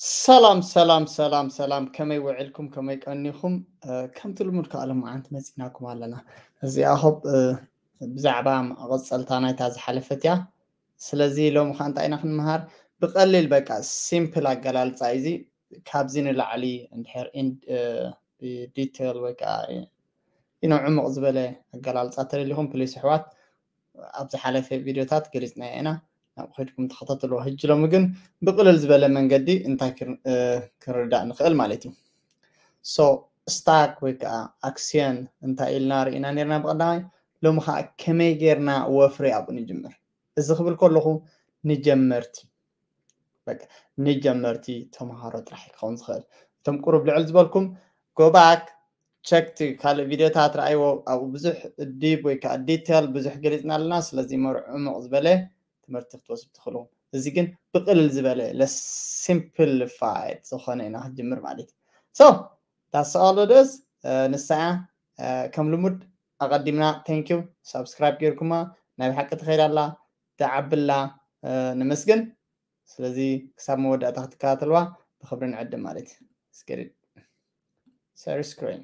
ሰላም ሰላም ሰላም ሰላም፣ ከመይ ውዕልኩም፣ ከመይ ቀኒኹም? ከምቲ ልሙድ ከዓ ሎማዓንቲ መፂናኩም ኣለና። እዚኣ ሆብ ብዛዕባ መቐፀልታ ናይታ ዝሓለፈት እያ። ስለዚ ሎሚ ከዓ እንታይ ኢና ክንመሃር? ብቐሊል በቃ ሲምፕል ኣገላልፃ እዩ። ካብዚ ንላዕሊ እንድሕር ዲቴል ወይ ከዓ ኢኖ ዕሙቕ ዝበለ ኣገላልፃ ተደሊኹም ፕሊስ ኣሕዋት ኣብ ዝሓለፈ ቪዲዮታት ገሊፅና ኢና። ናብ ከድኩም ተኸታተልዎ። ሕጂ ሎሚ ግን ብቕልል ዝበለ መንገዲ እንታይ ክንርዳእ ንኽእል ማለት እዩ። ሶ ስታክ ወይ ከዓ ኣክስዮን እንታይ ኢልና ርኢና ነርና ብቐዳማይ። ሎሚ ከዓ ከመይ ጌርና ወፍሪ ኣብኡ ንጅምር። እዚ ክብል ከለኹ ንጀመርቲ ንጀመርቲ ተምሃሮ ጥራሕ ክኸውን ዝኽእል። እቶም ቁሩብ ልዕል ዝበልኩም ጎባክ ቸክቲ ካልእ ቪዲዮታት ረኣይዎ። ኣብኡ ብዙሕ ዲብ ወይ ከዓ ዲቴል ብዙሕ ገሊፅና ኣለና። ስለዚ መርዑ ዕሙቕ ዝበለ ትምህርቲ ክትወስዱ ትኽእሉ። እዚ ግን ብቕልል ዝበለ ለሲምፕሊፋይድ ዝኾነ ኢና ክጅምር ማለት እዩ። ሶ ዳስቃሎ ደስ ንሳ እያ። ከም ልሙድ ኣቐዲምና ቴንኪዩ ሳብስክራይብ ጌርኩማ። ናይ ብሓቂ ትኸይድ ኣላ፣ ትዓብላ። ነመስግን። ስለዚ ክሳብ መወዳእታ ክትከታተልዋ ብክብሪ ንዕድም ማለት እዩ። ስክሪን ሸር ስክሪን።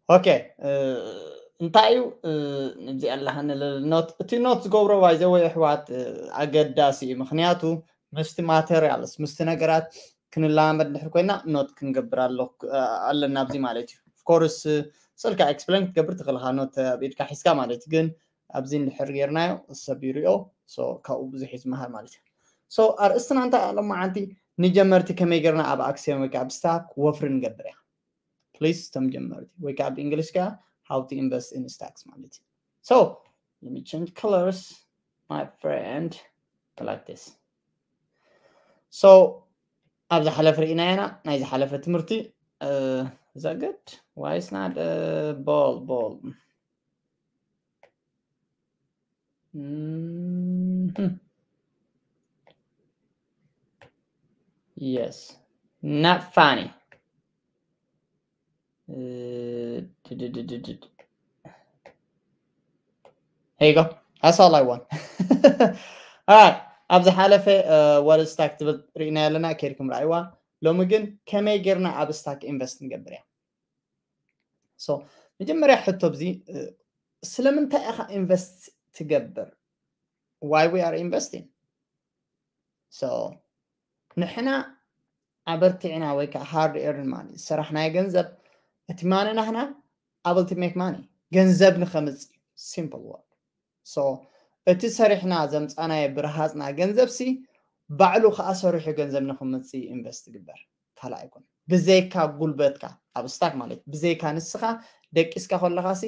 ኦኬ፣ እንታይ እዩ እዚ ኣለካ ንልል ኖት? እቲ ኖት ዝገብሮ ባይዘወይ ኣሕዋት ኣገዳሲ እዩ። ምክንያቱ ምስቲ ማቴሪያልስ ምስቲ ነገራት ክንለማመድ እንድሕር ኮይና ኖት ክንገብር ኣለና ኣብዚ ማለት እዩ። ኦፍኮርስ ስልካ ኤክስፕሌን ክትገብር ትኽእልካ ኖት ኣብ ኢድካ ሒዝካ ማለት እዩ። ግን ኣብዚ እንድሕር ጌርናዮ ሰብ ይሪኦ፣ ካብኡ ብዙሕ እዩ ዝመሃር ማለት እዩ። ኣርእስትና እንታይ ኣለማዓንቲ ንጀመርቲ ከመይ ጌርና ኣብ ኣክሲዮን ወይ ከዓ ኣብ ስታክ ወፍሪ ንገብር እያ። ፕሊስ እቶም ጀመርቲ ወይ ከዓ ብእንግሊሽ ከዓ how to invest in stocks ማለት እዩ። So let me change colors, my friend, like this. So ኣብ ዝሓለፈ ርኢና ኢና ናይ ዝሓለፈ ትምህርቲ። Is that good? Why is not bold bold? Yes, not funny. Here you go. That's all I want. All right. ኣብ ዝሓለፈ ወል ስታክ ትብል ርኢና ኣለና። ከይድኩም ረኣይዋ። ሎሚ ግን ከመይ ጌርና ኣብ ስታክ ኢንቨስት ንገብር እያ። መጀመርያ ሕቶ ኣብዚ ስለምንታይ ኢኻ ኢንቨስት ትገብር? Why we are investing? ንሕና ኣበርቲዕና ወይ ከዓ ሃርድ ኤርን ማኒ ዝሰራሕናዮ ገንዘብ እቲ ማኒ ናህና able to make money ገንዘብ ንኸምፅእ simple word። እቲ ሰሪሕና ዘምፃናዮ ብረሃፅና ገንዘብ ሲ ባዕሉ ከዓ ሰሪሑ ገንዘብ ንኽምፅእ ኢንቨስት ግበር። ካልእ ኣይኮነ ብዘይካ ጉልበትካ ኣብ ስታክ ማለት ብዘይካ ንስኻ ደቂስካ ከለኻ ሲ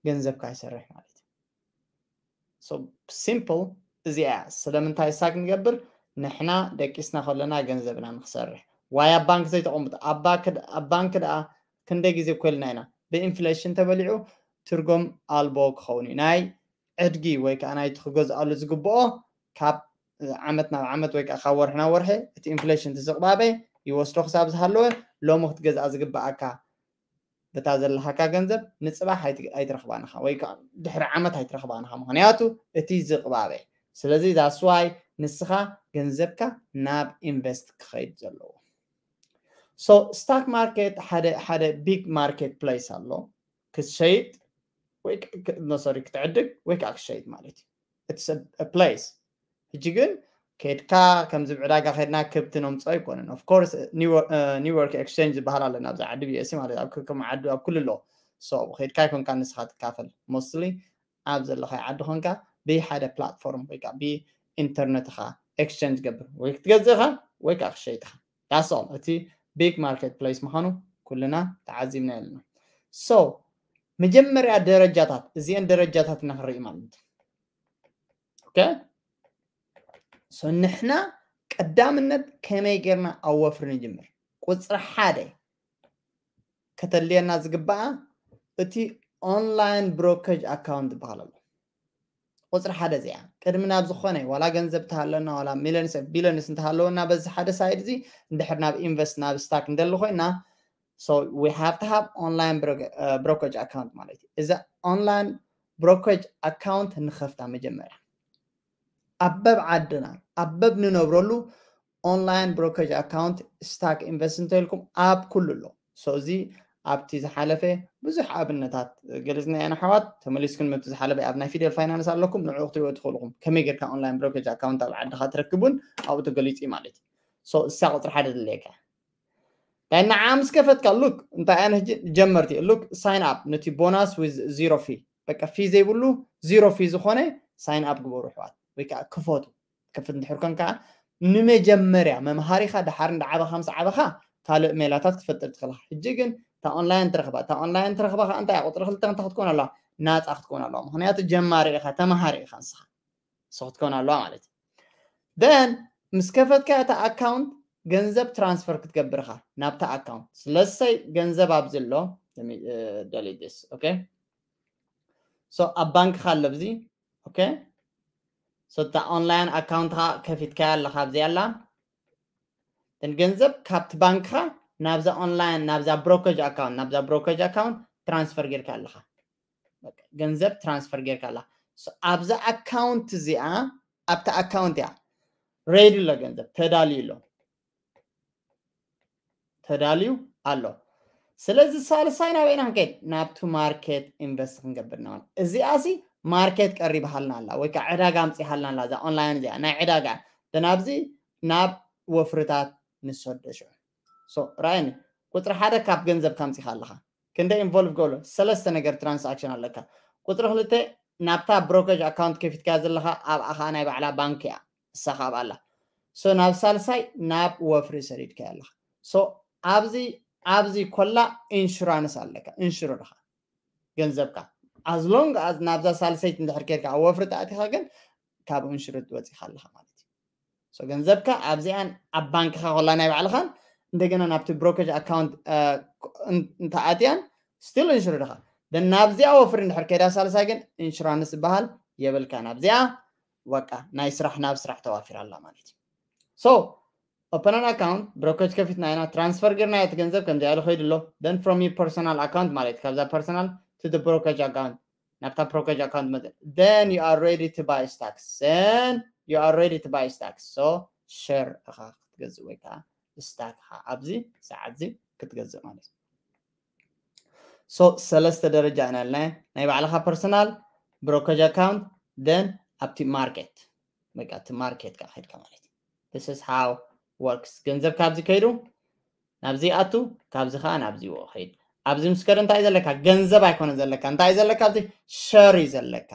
ገንዘብካ ይሰርሕ ማለት እዩ። ሲምፕል እዚኣ እያ። ስለምንታይ ስታክ ንገብር? ንሕና ደቂስና ከለና ገንዘብና ንክሰርሕ። ዋይ ኣብ ባንክ ዘይተቐምጡ? ኣብ ባንክ ደኣ ክንደይ ግዜ ኮልና ኢና ብኢንፍሌሽን ተበሊዑ ትርጉም ኣልቦ ክኸውን እዩ። ናይ ዕድጊ ወይ ከዓ ናይቲ ክገዝኣሉ ዝግብኦ ካብ ዓመት ናብ ዓመት ወይ ከዓ ካብ ወርሒ ናብ ወርሒ እቲ ኢንፍሌሽን እቲ ዝቕባበ ይወስዶ ክሳብ ዝሃለወ ሎሚ ክትገዝኣ ዝግብኣካ በታ ዘለሃካ ገንዘብ ንፅባሕ ኣይትረኽባን ኢኻ ወይ ከዓ ድሕሪ ዓመት ኣይትረኽባን ኢኻ። ምክንያቱ እቲ ዝቕባበ። ስለዚ that's why ንስኻ ገንዘብካ ናብ ኢንቨስት ክኸይድ ዘለዎ። ስታክ ማርኬት ሓደ ሓደ ቢግ ማርኬት ፕሌስ ኣሎ ክትሸይጥ ወይ ሶሪ ክትዕድግ ወይ ከዓ ክትሸይጥ ማለት እዩ። ፕሌስ ሕጂ ግን ከድካ ከምዚ ብዕዳጋ ከድና ክብቲ ነምፅኦ ኣይኮነን። ኦፍኮርስ ኒውዮርክ ኤክስቼንጅ ዝበሃል ኣለና ኣብዚ ዓዲ ብኤሲ ማለት ኣብ ከም ዓዲ ኣብ ኩሉ ኣሎ። ከድካ ይኮንካ ንስኻ ትካፈል ሞስትሊ ኣብ ዘለካ ዓዲ ኮንካ ብሓደ ፕላትፎርም ወይ ከዓ ብኢንተርነት ኢኻ ኤክስቼንጅ ገብር ወይ ክትገዝእ ኢኻ ወይ ከዓ ክሸይጥ ኢኻ። ዳስል እቲ ቢግ ማርኬት ፕሌስ ምዃኑ ኩልና ተዓዚብና ኣለና። ሶ መጀመርያ ደረጃታት እዚአን ደረጃታት ኢና ክንርኢ ማለት ኦኬ። ንሕና ቀዳምነት ከመይ ጌርና ኣብ ወፍሪ ንጅምር? ቁፅሪ ሓደ ከተድልየና ዝግባኣ እቲ ኦንላይን ብሮከጅ ኣካውንት ዝበሃል ኣሎ። ቁፅሪ ሓደ እዚኣ ቅድሚ ናብ ዝኾነ ዋላ ገንዘብ እንተሃለና ዋላ ሚሊዮንስ ቢሊዮንስ እንተሃለወና በዚ ሓደ ሳይድ እዚ እንድሕር ናብ ኢንቨስት ናብ ስታክ እንደሊ ኮይና we have to have online brokerage account ማለት እዩ። እዚ ኦንላይን ብሮከጅ ኣካውንት ንኸፍታ መጀመርያ ኣብ በብ ዓድና ኣብ በብ ንነብረሉ online brokerage account stock invest እንተልኩም ኣብ ኩሉ ኣሎ። So እዚ ኣብቲ ዝሓለፈ ብዙሕ ኣብነታት ገለጽና ኢና ኣሕዋት። ተመሊስኩም ነቲ ዝሓለፈ ኣብ ናይ ፊደል ፋይናንስ ኣለኩም፣ ንዕኡ ክትሪእዎ ትኽእሉ ኢኹም። ከመይ ጌርካ online brokerage account ኣብ ዓድኻ ትረክብን ኣብኡ ተገሊጹ እዩ ማለት እዩ። So እሳ ቁጽሪ ሓደ ድለየካ። ንዓ ምስ ከፈትካ ሉክ እንታይ ኣነ ሕጂ ጀመርቲ ሉክ ሳይን ኣፕ ነቲ ቦናስ ዊዝ ዚሮ ፊ በቃ ፊ ዘይብሉ ዚሮ ፊ ዝኾነ ሳይን ኣፕ ግበሩ ኣሕዋት፣ ወይ ከዓ ክፈቱ። ክፍት እንድሕር ኮንካ ንመጀመርያ መምሃሪኻ ድሓር እንዳዓበኻ ምስ ዓበኻ ካልእ ሜላታት ክትፈጥር ትኽእል ኢኻ። ሕጂ ግን እታ ኦንላይን ትረኽባ እታ ኦንላይን ትረኽባ ከዓ እንታይ እያ? ቁፅሪ ክልተ እንታይ ክትኮን ኣለዋ? ናፃ ክትኮን ኣለዋ። ምክንያቱ ጀማሪ ኢኻ፣ ተምሃሪ ኢኻ ንስኻ። So ክትኮን ኣለዋ ማለት እዩ። Then ምስ ከፈትካ እታ ኣካውንት ገንዘብ ትራንስፈር ክትገብር ኢኻ ናብታ ኣካውንት። ስለሰይ ገንዘብ ኣብዚ ኣሎ። Let me, uh, delete this. Okay, so ኣብ ባንክኻ ኣሎ ኣብዚ። Okay, so እታ ኦንላይን ኣካውንትኻ ከፊትካያ ኣለኻ ኣብዚ ኣላ። Then ገንዘብ ካብቲ ባንክኻ ናብዛ ኦንላይን ናብዛ ብሮከጅ ኣካውንት ናብዛ ብሮከጅ ኣካውንት ትራንስፈር ጌርካ ኣለኻ። በቃ ገንዘብ ትራንስፈር ጌርካ ኣላ። So ኣብዛ ኣካውንት እዚኣ ኣብታ ኣካውንት እያ ሬዲ ኣሎ፣ ገንዘብ ተዳልዩ ኣሎ፣ ተዳልዩ ኣሎ። ስለዚ ሳልሳይ ናበይና ክንከይድ? ናብቲ ማርኬት ኢንቨስት ክንገብር ኢና። እዚኣ ሲ ማርኬት ቀሪባሃልና ኣላ ወይ ከዓ ዕዳጋ ኣምፂሃልና ኣላ። እዛ ኦንላይን እዚኣ ናይ ዕዳጋ እያ። ናብዚ ናብ ወፍርታት ንሰዶ ሽዑ። So ራእየኒ፣ ቁፅሪ ሓደ ካብ ገንዘብ ካምፂኻ ኣለኻ። ክንደይ ኢንቮልቭ ገብሎ? ሰለስተ ነገር ትራንሳክሽን ኣለካ። ቁፅሪ ክልተ ናብታ ብሮከጅ ኣካውንት ከፊትካ ዘለኻ ኣብኣ ከዓ ናይ ባዕላ ባንክ እያ፣ እሳ ከዓ ኣብኣ ኣላ። So ናብ ሳልሳይ ናብ ወፍሪ ሰዲድካ ኣለኻ። So ኣብዚ ኣብዚ ኮላ ኢንሹራንስ ኣለካ፣ ኢንሹርድ ኢኻ ገንዘብካ። As long as ናብዛ ሳልሰይቲ እንድሕር ኬድካ ኣብ ወፍሪ ተኣቲኻ ግን ካብ ኢንሹርድ ወፂኻ ኣለኻ ማለት እዩ። So ገንዘብካ ኣብዚኣን ኣብ ባንክኻ ኮላ ናይ ባዕልኻን እንደገና ናብቲ ብሮከጅ ኣካውንት እንተኣትያን ስቲል ኢንሹርድ ኢኻ። Then ናብዚኣ ወፍሪ እንድሕር ከይዳ ሳልሳይ ግን ኢንሹራንስ ዝበሃል የብልካ። ናብዚኣ በቃ ናይ ስራሕ ናብ ስራሕ ተዋፊራ ኣላ ማለት እዩ። So ኦፐን ኣን ኣካውንት ብሮከጅ ከፊትና ኢና፣ ትራንስፈር ጌርና እቲ ገንዘብ ከምዚ ያለ ከይዱ ኣሎ። Then from your personal account ማለት ካብዛ ፐርሰናል to the brokerage account ናብታ ብሮከጅ ኣካውንት መጠ then you are ready to buy stocks then you are ready to buy stocks። So ሸር ኢኻ ክትገዝእ ወይ ከዓ ስታክ ኢኻ ኣብዚ ሰዓት እዚ ክትገዝእ ማለት እዩ። So ሰለስተ ደረጃ ኢና ኢልና፣ ናይ ባዕልኻ ፐርሰናል፣ ብሮከጅ ኣካውንት፣ then ኣብቲ ማርኬት፣ በቃ እቲ ማርኬት ከዓ ከድካ ማለት እዩ። This is how works። ገንዘብ ካብዚ ከይዱ ናብዚ ኣቱ፣ ካብዚ ከዓ ናብዚ ይወ ከይድ። ኣብዚ ምስ ከደ እንታይ እዩ ዘለካ? ገንዘብ ኣይኮነ ዘለካ። እንታይ እዩ ዘለካ? ኣብዚ ሸር እዩ ዘለካ።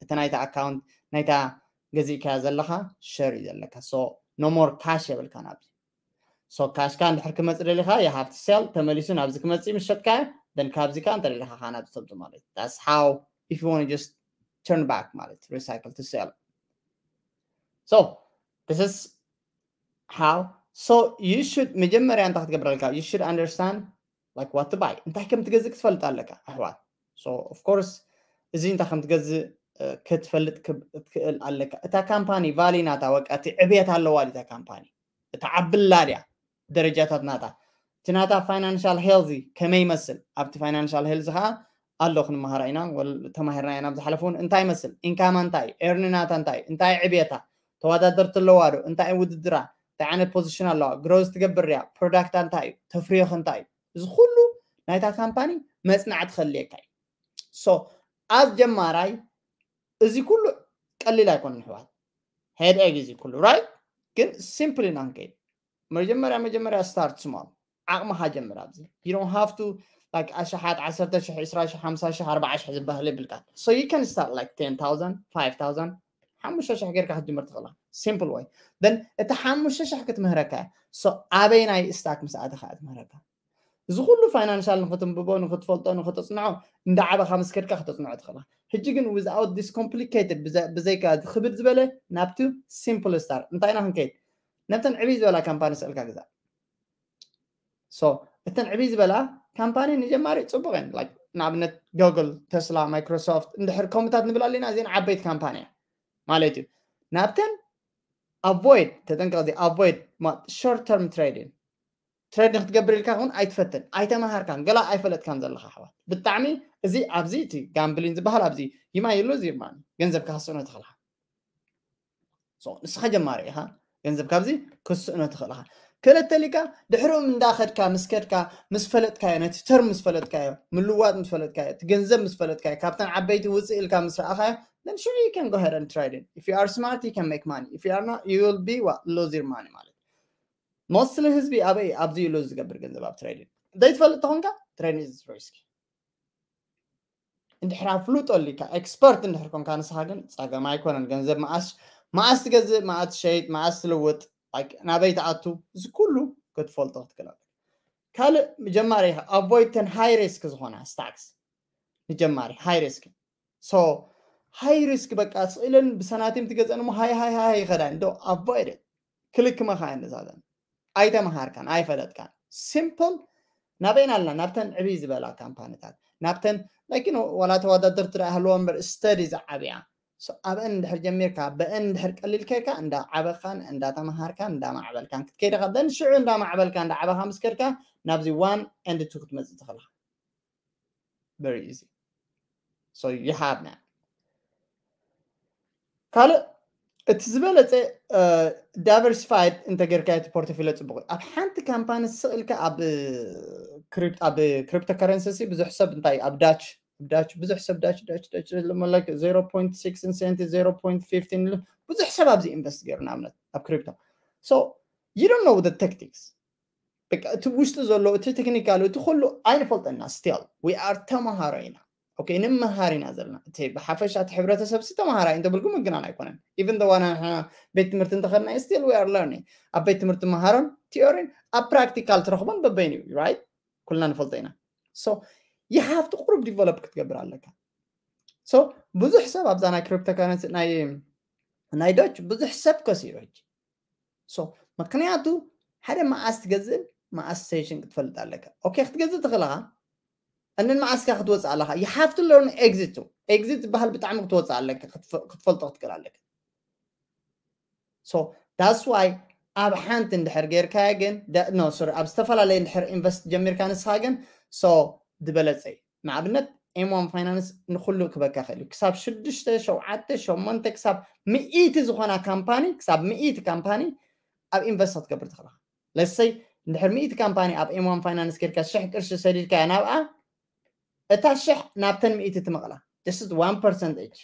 እቲ ናይታ ኣካውንት ናይታ ገዚእካያ ዘለኻ ሸር እዩ ዘለካ። So no more ካሽ የብልካ ናብዚ። So ካሽካ እንድሕር ክመፅእ ደሊኻ you have to sell፣ ተመሊሱ ናብዚ ክመፅእ ምስ ሸጥካዮ፣ then ካብዚ ከዓ እንተደሊኻ ከዓ ናብዚ ተምፅእ ማለት እዩ። That's how if you want to just turn back ማለት recycle to sell። So this is how, so you should መጀመርያ እንታይ ክትገብር ኣለካ? You should understand like what to buy፣ እንታይ ከም ትገዝእ ክትፈልጥ ኣለካ ኣሕዋት። So of course እዚ እንታይ ከም ትገዝእ ክትፈልጥ ክትክእል ኣለካ። እታ ካምፓኒ ቫሊ ናታ ወቃ እቲ ዕብየት ኣለዋ ድታ ካምፓኒ፣ እታ ዓብላ ድያ ደረጃታት ናታ፣ እቲ ናታ ፋይናንሻል ሄልዚ ከመይ ይመስል፣ ኣብቲ ፋይናንሻል ሄልዚ ከዓ ኣሎ ክንመሃራ ኢና፣ ተማሂርና ኢና ብዝሓለፈ እውን። እንታይ ይመስል ኢንካማ፣ እንታይ ኤርኒ ናታ፣ እንታይ እንታይ ዕብየታ፣ ተወዳደርቲ ኣለዋ ዶ፣ እንታይ ውድድራ፣ እንታይ ዓይነት ፖዚሽን ኣለዋ፣ ግሮዝ ትገብር ድያ፣ ፕሮዳክታ እንታይ እዩ፣ ተፍርዮኸ እንታይ እዩ፣ እዚ ኩሉ ናይታ ካምፓኒ መፅናዕቲ ከድልየካ እዩ። So ኣዝ ጀማራይ እዚ ኩሉ ቀሊል ኣይኮነን ኣሕዋት፣ ሄድ ኤግ እዚ ኩሉ ራይት። ግን ሲምፕል ኢና ክንከይድ። መጀመርያ መጀመርያ start small፣ ዓቕምኻ ጀምር። ኣብዚ you don't have to like ኣሽሓት፣ ዓሰርተ ሽሕ፣ ዕስራ ሽሕ፣ ሓምሳ ሽሕ፣ ኣርባዓ ሽሕ ዝበሃል የብልካ። So you can start like ten thousand፣ five thousand፣ ሓሙሽተ ሽሕ ጌርካ ክትጅምር ትኽእላ። Simple way። Then እቲ ሓሙሽተ ሽሕ ክትምህረካ እያ። So ኣበይ ናይ ስታክ ምስ ኣተኻ እያ ትምህረካ። እዚ ኩሉ ፋይናንሻል ንክትንብቦ፣ ንክትፈልጦ፣ ንክተፅንዖ እንዳዓበኻ ምስ ከድካ ክተፅንዖ ትኽእላ። ሕጂ ግን without this complicated፣ ብዘይካ ክብድ ዝበለ ናብቲ ሲምፕል ስታር እንታይ ኢና ክንከይድ? ነብተን ዕብይ ዝበላ ካምፓኒ ስእልካ ግዛእ። So እተን ዕብይ ዝበላ ካምፓኒ ንጀማሪ ፅቡቅ እየን። Like ንኣብነት ጉግል፣ ተስላ፣ ማይክሮሶፍት እንድሕር ከምታት ንብል ኣለና፣ እዚን ዓበይቲ ካምፓኒ ማለት እዩ። ናብተን avoid፣ ተጠንቀቕ፣ እዚ avoid short term trading፣ ትሬድ ንክትገብር ኢልካ እውን ኣይትፈትን፣ ኣይተማሃርካን፣ ገላ ኣይፈለጥካን ዘለካ ኣሕዋት። ብጣዕሚ እዚ ኣብዚ እቲ ጋምብሊን ዝበሃል ኣብዚ ይማ የሎ እዚ ድማ ገንዘብካ ክስእኖ ትኽእልካ። ንስኻ ጀማሪ ኢኻ፣ ገንዘብ ካብዚ ክትስእኖ ትኽእል ኢኻ። ክልተ ሊካ ድሕሪኡ እንዳኸድካ ምስ ከድካ ምስ ፈለጥካዮ፣ ነቲ ተርም ምስ ፈለጥካዮ፣ ምልዋጥ ምስ ፈለጥካዮ፣ እቲ ገንዘብ ምስ ፈለጥካዮ፣ ካብተን ዓበይቲ ውፅእ ኢልካ ምስ ረኣኻዮ፣ then sure you can go ahead and trade it. If you are smart, you can make money. If you are not, you will be what? Lose your money ማለት። Mostly ህዝቢ ኣበይ ኣብዚ ኢሉ ዝገብር ገንዘብ ኣብ ትሬዲንግ ዘይትፈልጥ ተኾንካ፣ ትሬዲንግ is risky። እንድሕር ኣፍልጦ ኣሊካ፣ ኤክስፐርት እንድሕር ኮንካ፣ ንስኻ ግን ጸገም ኣይኮነን። ገንዘብ መኣስ መኣስ ትገዝእ፣ መኣስ ትሸይጥ፣ መኣስ ትልውጥ፣ like ናበይ ትኣቱ፣ እዚ ኩሉ ክትፈልጦ ክትክእል ኣለካ። ካልእ ጀማሪ ኢኻ፣ ኣቮይድ ተን ሃይ ሪስክ ዝኾና ስታክስ ንጀማሪ። ሃይ ሪስክ፣ so ሃይ ሪስክ በቃ ስኢለን ብሰናቲም ትገዘን እሞ ሃይ ሃይ ሃይ ይኸዳ እንዶ ኣቮይድ ክልክ መኻየን ንሳተን ኣይተመሃርካን ኣይፈለጥካን። ሲምፕል ናበይና ኣለና? ናብተን ዕብይ ዝበላ ካምፓኒታት፣ ናብተን like you know ዋላ ተወዳደርቲ ዳ ሃለዋ እምበር ስተዲ ዝዓብያ። So ኣብአን እንድሕር ጀሚርካ፣ በአን እንድሕር ቀሊል ከይርካ፣ እንዳዓበኻን እንዳተመሃርካን እንዳማዕበልካን ክትከይድ ኢኻ። Then ሽዑ እንዳማዕበልካ እንዳዓበኻ ምስ ከድካ ናብዚ ዋን ኤንድ ቱ ክትመጽእ ትኽእል ኢኻ። Very easy. So you have now ካልእ እቲ ዝበለጸ ዳይቨርሲፋይድ እንተጌርካ እቲ ፖርትፎሊዮ ጽቡቕ እዩ። ኣብ ሓንቲ ካምፓኒ ስቕ ኢልካ ኣብ ክሪፕ- ኣብ ክሪፕቶ ከረንሲ ብዙሕ ሰብ እንታይ ኣብ ዳች ኣብ ዳች ብዙሕ ሰብ ዳች ዳች ዳች like zero point six cent, zero point fifteen ብዙሕ ሰብ ኣብዚ ኢንቨስት ገይሩ ንኣብነት ኣብ ክሪፕቶ። So you don't know the tactics. በቃ እቲ ውሽጢ ዘሎ እቲ ቴክኒካል እቲ ኩሉ ኣይንፈልጠና። Still we are ተማሃሮ ኢና። Okay፣ ንምሃር ኢና ዘለና። እቲ ብሓፈሻ እቲ ሕብረተሰብ ሲ ተማሃራይ እንተብልኩም ምግናን ኣይኮነን። Even though ዋና ንሕና ቤት ትምህርቲ እንተኸድና still we are learning። ኣብ ቤት ትምህርቲ መሃሮን ቲዮሪን ኣብ ፕራክቲካል ትረኽቦን በበይኑ እዩ፣ right? ኩልና ንፈልጦ ኢና። So you have to ቁሩብ ዲቨሎፕ ክትገብር ኣለካ። So ብዙሕ ሰብ ኣብዛ ናይ ክሪፕቶ ከረንሲ ናይ ናይ ዶች ብዙሕ ሰብ ከሲሩ ሕጂ። So ምክንያቱ ሓደ መዓስ ትገዝእን መዓስ ሴሽን ክትፈልጥ ኣለካ። Okay፣ ክትገዝእ ትኽእል ኢኻ፣ እንን መዓስካ ክትወፅእ ኣለኻ። You have to learn exit too. Exit ዝበሃል ብጣዕሚ ክትወፅእ ኣለካ፣ ክትፈ- ክትፈልጦ ክትክእል ኣለካ። So that's why ኣብ ሓንቲ እንድሕር ጌርካዮ ግን ደ- no sorry፣ ኣብ ዝተፈላለየ እንድሕር ኢንቨስት ጀሚርካ ንስኻ ግን so ዝበለፀ እዩ። ንኣብነት ኤም ዋን ፋይናንስ ንኩሉ ክበካ ይኽእል እዩ። ክሳብ ሽዱሽተ፣ ሸውዓተ፣ ሸሞንተ ክሳብ ሚእቲ ዝኾና ካምፓኒ፣ ክሳብ ሚእቲ ካምፓኒ ኣብ ኢንቨስት ክትገብር ትኽእል ኢኻ። ለሰይ እንድሕር ሚእቲ ካምፓኒ ኣብ ኤም ዋን ፋይናንስ ጌርካ ሽሕ ቅርሺ ሰዲድካያ ናብኣ፣ እታ ሽሕ ናብተን ሚእቲ ትመቕላ። This is one percent each.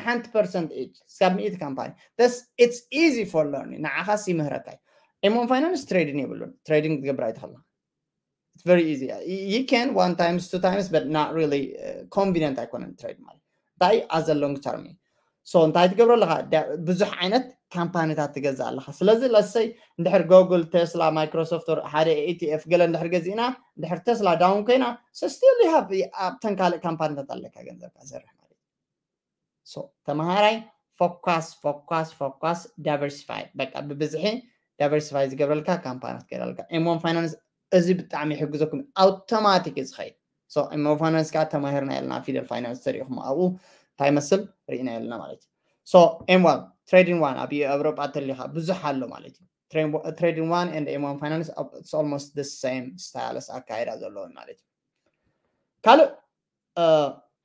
ሓንቲ ፐርሰንት each ክሳብ ሚእቲ ካምፓኒ። This it's easy for learning። ንዓኻስ ይምህረካ እዩ። ኤም ዋን ፋይናንስ ትሬዲንግ የብሉን። ትሬዲንግ ክትገብር ኣይትኽእልና። It's very easy. You can one times, two times, but not really uh, convenient ኣይኮነን ትሬድ ማለት። እንታይ as a long term እዩ። So እንታይ ትገብሮ ኣለኻ? ዳ- ብዙሕ ዓይነት ካምፓኒታት ትገዝእ ኣለኻ። ስለዚ ለሰይ እንድሕር ጎግል፣ ቴስላ፣ ማይክሮሶፍት፣ ሓደ ኢቲኤፍ ገለ እንድሕር ገዚእና፣ እንድሕር ቴስላ ዳውን ኮይና፣ so still you have ኣብተን ካልእ ካምፓኒታት ኣለካ ገንዘብካ ዝሰርሕ ማለት እዩ። So ተምሃራይ ፎካስ ፎካስ ፎካስ ዳይቨርሲፋይ፣ በቃ ብብዝሒ ዳይቨርሲፋይ ዝገብረልካ ካምፓኒ ክትገይረልካ። ኤም ዋን ፋይናንስ እዚ ብጣዕሚ ይሕግዘኩም፣ ኣውቶማቲክ እዩ ዝኸይድ። So ኤም ዋን ፋይናንስ ከዓ ተማሂርና የለና፣ ፊደል ፋይናንስ ተሪኢኹም ኣብኡ እንታይ ይመስል ርኢና የለና ማለት እዩ። So ኤም ዋን ትሬዲንግ ዋን ኣብ ኤውሮጳ ተሊኻ ብዙሕ ኣሎ ማለት እዩ። ትሬዲንግ ዋን and ኤም ዋን ፋይናንስ it's almost the same style ኣካይዳ ዘለዎን ማለት እዩ። ካልእ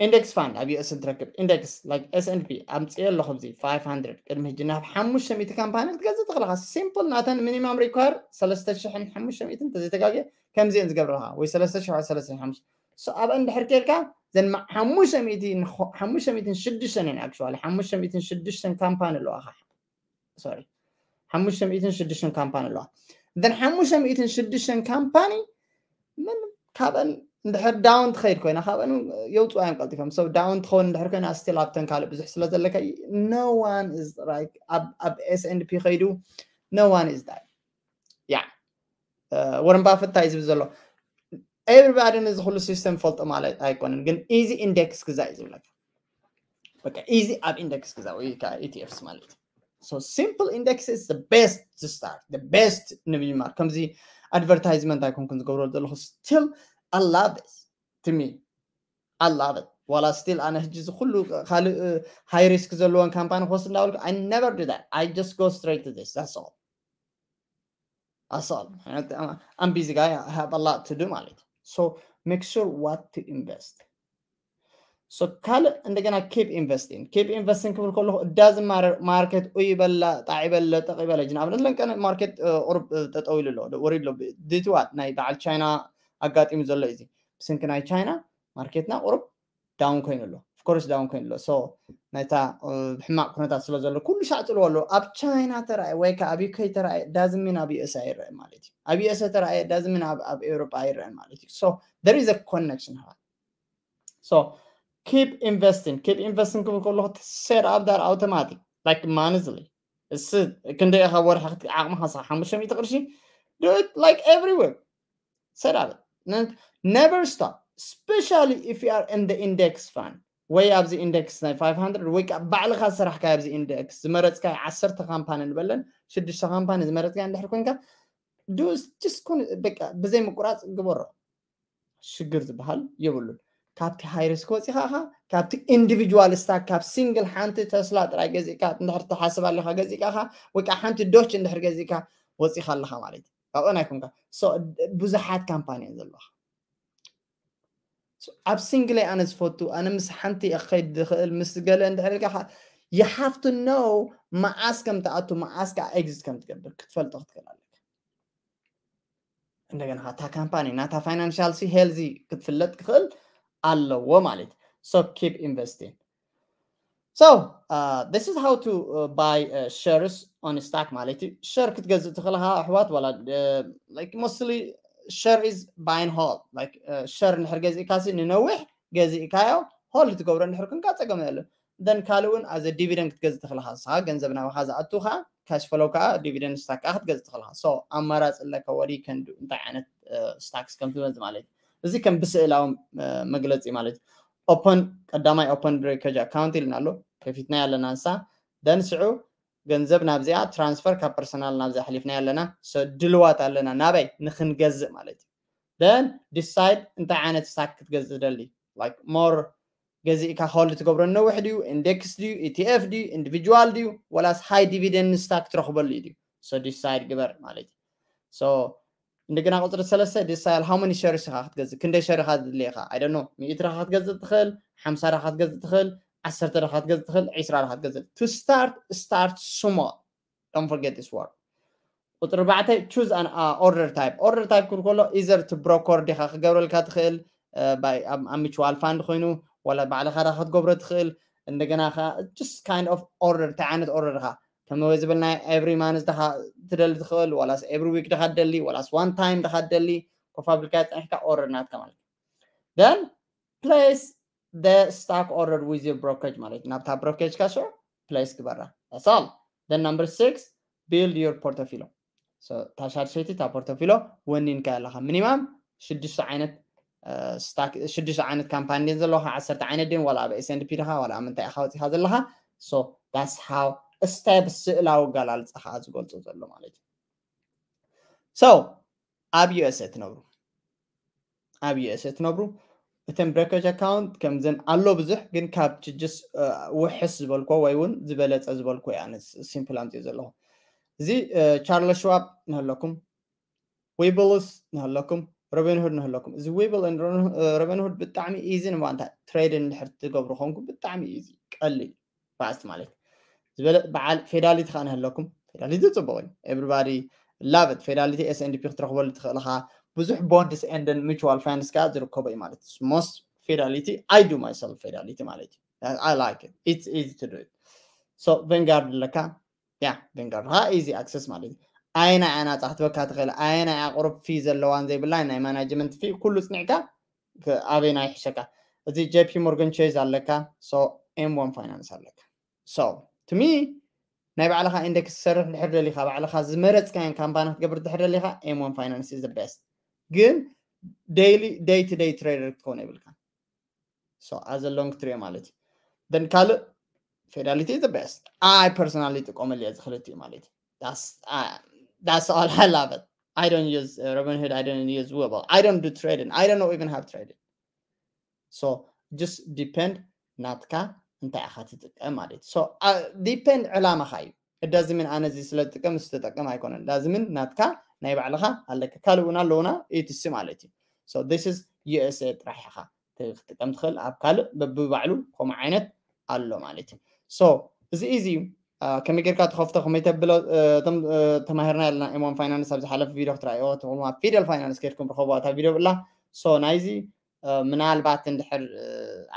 ኢንደክስ ፋንድ ኣብ ዩኤስ እንትረክብ ኢንደክስ like S and P ኣምፅየ ኣለኹ ኣብዚ five hundred ቅድሚ ሕጂ ናብ ሓሙሽተ ሚእቲ ካምፓኒ ክትገዝእ ትኽእል ኢኻ። ሲምፕል ናተን ሚኒማም ሪኳየር ሰለስተ ሽሕን ሓሙሽተ ሚእትን እንተዘይተጋግየ ከምዚአን ዝገብረኻ ወይ ሰለስተ ሽሕ ወይ ሰለስተ ሽሕ ሓሙሽተ so ኣብአን ድሕር ኬድካ ዘን ሓሙሽተ ሚእቲ ሓሙሽተ ሚእትን ሽዱሽተን እየን actually ሓሙሽተ ሚእትን ሽዱሽተን ካምፓኒ ኣለዋ sorry ሓሙሽተ ሚእትን ሽዱሽተን ካምፓኒ ኣለዋ። እተን ሓሙሽተ ሚእትን ሽዱሽተን ካምፓኒ ምን ካብአን እንድሕር ዳውን ትኸይድ ኮይና ካብአን የውፅኡ እዮም ቀልጢፎም። So ዳውን ትኸውን እንድሕር ኮይና ስቲል ኣብተን ካልእ ብዙሕ ስለ ዘለካ no one is like ኣብ S and P ከይዱ no one is die። ያ ወረን ባፈት እንታይ ዝብል ዘሎ everybody ነዚ ኩሉ ሲስተም ፈልጦ ማለት ኣይኮነን፣ ግን ኢዚ ኢንደክስ ግዛ እዩ ዝብለካ። በቃ ኢዚ ኣብ ኢንደክስ ግዛ ወይ ከዓ ኢቲኤፍስ ማለት so simple index is the best to start, the best ንምጅማር። ከምዚ ኣድቨርታይዝመንት ኣይኮንኩን ዝገብሮ ዘለኹ። Still I love this to me. I love it. ዋላ ስቲል ኣነ ሕጂ እዚ ኩሉ ካልእ ሃይ ሪስክ ዘለዎን ካምፓኒ ክወስድ እንዳበልኩ I never do that. I just go straight to this. That's all. That's all. I'm busy guy. I have a lot to do ማለት እዩ። So make sure what to invest. So ካልእ እንደገና keep investing, keep investing ክብል ከለኹ እዳዚ ማርኬት ኡይ በላ ጣዕ በለ ጠቕ በለ ጅን ኣብነት ለንቀነ ማርኬት ቁርብ ጠጠው ኢሉ ኣሎ ወሪድ ኣሎ ድትዋት ናይ በዓል ቻይና ኣጋጢሙ ዘሎ እዩ። ብስንኪ ናይ ቻይና ማርኬትና ቁርብ down ኮይኑ ኣሎ። Of course down ኮይኑ ኣሎ። So ናይታ ሕማቕ ኩነታት ስለ ዘሎ ኩሉ ሻዕ ጥልዎ ኣሎ። ኣብ ቻይና ተራእየ ወይ ከዓ ኣብ ዩኬ ተራእየ doesn't mean ኣብ ዩኤስ ኣይረአ ማለት እዩ። ኣብ ዩኤስ ተራእየ doesn't mean ኣብ ኤውሮጳ ኣይረአ ማለት እዩ። So there is a connection። So keep investing, keep investing ክብል ከለኹ set up that automatic like monthly እስ ክንደይ ኢኻ ወርሒ ዓቕምኻ ሳ ሓሙሽተ ሚእቲ ቅርሺ do it like everywhere set up never stop especially if you are in the index fund ወይ ኣብዚ index ናይ five hundred ወይ ከዓ ባዕልኻ ሰራሕካ ኣብዚ index ዝመረፅካዮ ዓሰርተ ካምፓኒ ንበለን ሽዱሽተ ካምፓኒ ዝመረፅካዮ እንድሕር ኮንካ do just ኮን በቃ ብዘይ ምቁራፅ ግበሮ። ሽግር ዝበሃል የብሉን። ካብቲ high risk ወፂኻ ኢኻ ካብቲ individual stock ካብ single ሓንቲ ተስላ ጥራይ ገዚእካ እንድሕር ትሓስብ ኣለኻ ገዚእካ ኢኻ ወይ ከዓ ሓንቲ ዶች እንድሕር ገዚእካ ወፂኻ ኣለኻ ማለት እዩ። ካብኡ ኣይኮንካ። So ብዙሓት ካምፓኒ እየን ዘለዋ። ኣብ single ኣነ ዝፈቱ ኣነ ምስ ሓንቲ እየ ክኸይድ ዝኽእል ምስ ገለ እንድሕር ኢልካ you have to know መዓስ ከም ትኣቱ መዓስ ከዓ exit ከም ትገብር ክትፈልጦ ክትክእል ኣለካ። እንደገና እታ ካምፓኒ ናታ financial healthy ክትፍለጥ ክኽእል ኣለዎ ማለት እዩ። So keep investing. So uh, this is how to uh, buy uh, shares on stock ማለት እዩ። Share ክትገዝእ ትኽእል ኢኻ ኣሕዋት ዋላ like mostly share is buy and hold like share እንድሕር ገዚእካ ሲ ንነዊሕ ገዚእካዮ hold ትገብሮ እንድሕር ክንካ ፀገም የለን። Then ካልእ እውን as a dividend ክትገዝእ ትኽእል ኢኻ ንስኻ ገንዘብ ናባኻ ዝኣቱ ከዓ cash flow ከዓ dividend stock ከዓ ክትገዝእ ትኽእል ኢኻ። So ኣማራፂ ኣለካ what you can do እንታይ ዓይነት stocks ከም ትመዝ ማለት እዩ። እዚ ከም ብስእላዊ መግለፂ ማለት እዩ። Open ቀዳማይ open brokerage account ኢልና ኣሎ ከፊትና ኣለና ንሳ then ስዑ ገንዘብ ናብዚኣ transfer ካብ personal ናብዚኣ ኣሕሊፍና ኣለና ድልዋት ኣለና ናበይ ንክንገዝእ ማለት እዩ። Then decide እንታይ ዓይነት stock ክትገዝእ ትደሊ like more ገዚእካ hold ትገብሮ ነውሕ ድዩ index ድዩ ኢቲኤፍ ድዩ individual ድዩ ወላስ high dividend stock ትረኽበሉ እዩ ድዩ? So decide ግበር ማለት እዩ። So እንደገና ቁፅሪ ሰለስተ decide how many shares ኢኻ ክትገዝእ ክንደይ share ኢኻ ትድሊ ኢኻ I don't know ሚእቲ ኢኻ ክትገዝእ ትኽእል ሓምሳ ኢኻ ክትገዝእ ትኽእል ዓሰርተ ኢኻ ክትገዝእ ትኽእል ዒስራ ኢኻ ክትገዝእ to start start small don't forget this word። ቁፅሪ ኣርባዕተ choose an uh, order type order type ክብል ከሎ either to broker ዲኻ ክገብረልካ ትኽእል ኣብ mutual fund ኮይኑ ዋላ ባዕልኻ ዳ ክትገብሮ ትኽእል እንደገና ኸ just kind of order እንታይ ዓይነት order ኢኻ ከመይ ዝበልናዮ every month ዳኻ ትደሊ ትኽእል ዋላስ every week ዳኻ ትደሊ ዋላስ one time ዳኻ ትደሊ ኮፍ ኣቢልካ ፀኒሕካ order ናትካ ማለት እዩ። Then place the stock order with your brokerage ማለት እዩ ናብታ brokerage ካ ሽዑ place ግበራ that's all። Then number six build your portfolio። እታ ሻድሸይቲ እታ portfolio ወኒንካ ኣለኻ minimum ሽዱሽተ ዓይነት ሽዱሽተ ዓይነት ካምፓኒ ድን ዘለኻ ዓሰርተ ዓይነት ድን ዋላ ኣብ S and P ድኻ ዋላ ኣብ ምንታይ ኢኻ ወፂኻ ዘለኻ። So that's how step ስእላዊ ኣገላልፃ ከዓ ዝገልፆ ዘሎ ማለት እዩ። So ኣብ USA ትነብሩ ኣብ USA ትነብሩ እተን brokerage account ከምዘን ኣሎ ብዙሕ ግን ካብ just ውሕስ ዝበልኮ ወይ እውን ዝበለፀ ዝበልኮ እያ simple ኣምፅኦ ዘለኹ። እዚ Charles Schwab ንህለኩም Webullስ ንህለኩም Robinhood ንህለኩም እዚ Webull Robinhood ብጣዕሚ easy ንባንታ trade እንድሕር ትገብሩ ኮንኩም ብጣዕሚ easy ቀሊል fast ማለት ዝበለ በዓል Fidelity ከዓ ንህለኩም Fidelity ፅቡቅ እዩ። Everybody love it። Fidelity S and P ክትረኽበሉ ትኽእል ኢኻ። ብዙሕ bonds and mutual funds ከዓ ዝርከቦ እዩ ማለት most Fidelity I do myself Fidelity ማለት እዩ። I like it. It's easy to do it. So Vanguard ኣለካ ያ Vanguard ከዓ easy access ማለት እዩ። ኣየና እያ ናፃ ክትበካ ትኽእል ኣየና እያ ቁሩብ fee ዘለዋን ዘይብላ ናይ management fee ኩሉ ፅኒዕካ ኣበይና ይሕሸካ። እዚ JP Morgan Chase ኣለካ so M one Finance ኣለካ። So to me ናይ ባዕልኻ index ትሰርሕ ድሕር ደሊኻ ባዕልኻ ዝመረፅካዮን ካምፓኒ ክትገብር ድሕር ደሊኻ M one Finance is the best። ግን daily day to day trader ክትከውን የብልካ። So as a long ትሪኦ ማለት እዩ። Then ካልእ Fidelity is the best. I personally ጥቀመሉ እየ ዝክልቲኡ ማለት እዩ። That's all I love it. I don't use uh, Robinhood. I don't use Webull. I don't do trading. I don't know even have trading. So just depend ናትካ እንታይ ኢኻ ትጥቀም ማለት እዩ። So depend ዕላማኻ እዩ። እዳዝምን ኣነ እዚ ስለ ዝጥቀም ምስ ተጠቀም ኣይኮነን። ዳዝምን ናትካ ናይ ባዕልኻ ኣለካ ካልእ እውን ኣለውና ኢትሲ ማለት እዩ። So this is USA ጥራሕ ኢኻ ክትጥቀም ትኽእል ኣብ ካልእ በብባዕሉ ከምኡ ዓይነት ኣሎ ማለት እዩ። So እዚ ኢዚ እዩ። ከመይ ጌርካ ትኸፍቶ ከመይ ተብሎ እቶም ተማሂርና ያለና ኤሞን ፋይናንስ ኣብ ዝሓለፈ ቪድዮ ክትረኣይዎ ትኽእሉ ኣብ ፊደል ፋይናንስ ኬድኩም ርኸቡ እታ ቪድዮ ብላ። So ናይዚ ምናልባት እንድሕር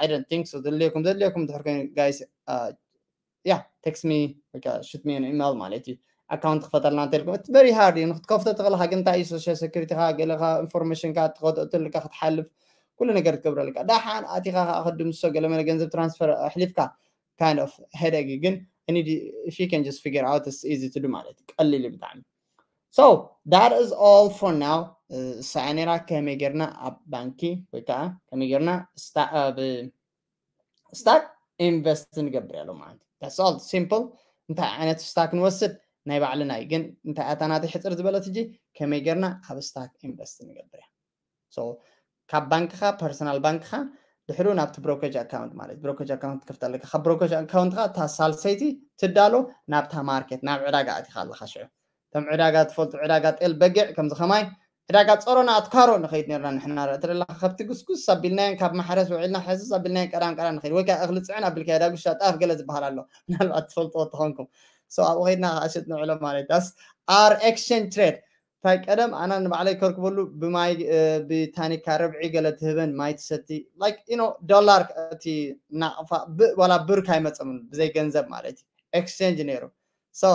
I don't think so ዘድልየኩም ዘድልየኩም እንድሕር ኮይኑ guys yeah text me ወይ ከዓ shoot me an email ማለት እዩ። ኣካውንት ክፈተልና እንተልኩም እቲ very hard እዩ ንክትከፍቶ ትኽእልካ ግን እንታይ እዩ social security ካ ገለካ ኢንፎርሜሽን ካ ትኸተልካ ክትሓልፍ ኩሉ ነገር ትገብረልካ ዳሓን ኣቲኻ ከዓ ክድምሶ ገለመለ ገንዘብ ትራንስፈር ኣሕሊፍካ kind of headache ግን if you can just figure out it's easy to do ማለት እዩ ቀሊል እዩ ብጣዕሚ። So that is all for now። እሳ ነራ ከመይ ጌርና ኣብ ባንኪ ወይ ከዓ ከመይ ጌርና ስታክ ኢንቨስት ንገብር ያለው ማለት that's all simple። እንታይ ዓይነት ስታክ ንወስድ ናይ ባዕልና እዩ ግን እንታይ ኣታ ናተይ ሕፅር ዝበለት እጂ ከመይ ጌርና ኣብ ስታክ ኢንቨስት ንገብር እያ። ካብ ባንክኻ ፐርሰናል ባንክኻ ድሕሩ ናብቲ ብሮከጅ ኣካውንት ማለት ብሮከጅ ኣካውንት ትከፍት ኣለካ ካብ ብሮከጅ ኣካውንትኻ እታ ሳልሰይቲ ትዳሎ ናብታ ማርኬት ናብ ዕዳጋ ኣቲኻ ኣለካ ሽዑ እቶም ዕዳጋ ትፈልጡ ዕዳጋ ጤል በጊዕ ከምዚ ከማይ ዕዳጋ ጸሮና ኣትካሮ ንኸይድ ነርና ንሕና ርእትለካ ከብቲ ጉስጉስ ኣቢልናየን ካብ ማሕረስ ውዒልና ሕስስ ኣቢልናየን ቀዳም ቀዳም ንኸይድ ወይ ከዓ እኽሊ ፅዕን ኣቢልካ ዳጉሻ ጣፍ ገለ ዝበሃል ኣሎ ምናልባት ትፈልጥዎ ተኾንኩም ኣብኡ ከይድና ኣሽጥ ንዕሎ ማለት ዳስ our exchange trade እንታይ ቀደም ኣና ንባዕለይ ከርክበሉ ብማይ ብታኒካ ርብዒ ገለ ትህበን ማይ ትሰቲ like you know ዶላር እቲ ናቕፋ ዋላ ብር ካይመፀምን ብዘይ ገንዘብ ማለት እዩ exchange ነይሩ so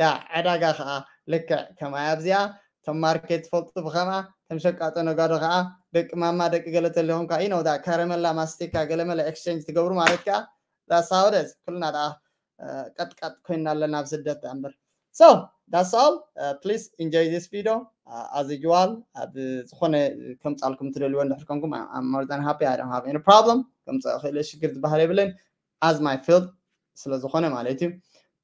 yeah ዕዳጋ ከዓ ልክዕ ከማይ ኣብዚኣ ተም ማርኬት ትፈልጡ ብኸምኣ ተም ሸቃጦ ነጋዶ ከዓ ደቂ ማማ ደቂ ገለ ተሊኹም ከዓ you know ካረመላ ማስቲካ ገለመለ exchange ትገብሩ ማለት ከዓ that's how it is ኩልና ደኣ ቀጥቀጥ ኮይና ኣለና ኣብ ስደት እምበር so that's all please enjoy this video as usual ኣብ ዝኾነ ከምፃልኩም ትደልዎ እንድሕር ኮንኩም I'm more than happy I don't have any problem ከምፅእ ክእል ሽግር ዝበሃል የብለን as my field ስለ ዝኾነ ማለት እዩ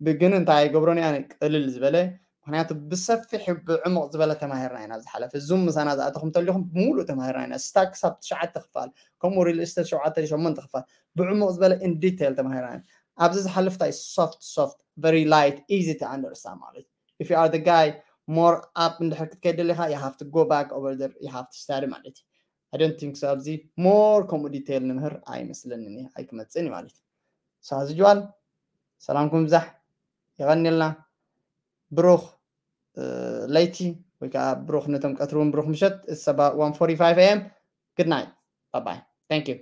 ብግን እንታይ ኣይገብሮን እያ ቅልል ዝበለ ምክንያቱ ብሰፊሕ ብዕሙቕ ዝበለ ተማሂርና ኢና ዝሓለፈ ዙም ምሳና ዝኣተኹም ተሊኹም ብምሉእ ተማሂርና ኢና ስታክ ክሳብ ትሽዓተ ክፋል ከምኡ ሪል ስቴት ሸውዓተ ሸሞንተ ክፋል ብዕሙቕ ዝበለ in detail ተማሂርና ኢና ኣብዚ ዝሓልፍ እንታይ soft soft very light easy to understand ማለት if you are the guy more up እንድሕር ክትከይድ ደሊኻ you have to go back over there you have to study ማለት እዩ I don't think so ኣብዚ more ከምኡ detail ንምህር ኣይመስለንን እዩ ኣይክመፅን እዩ ማለት እዩ so as usual ሰላምኩም ብዛሕ የቐንየልና ብሩኽ ለይቲ ወይ ከዓ ብሩኽ ነቶም ቀትሪ እውን ብሩኽ ምሸት it's about one forty-five a.m. Good night. Bye bye. Thank you.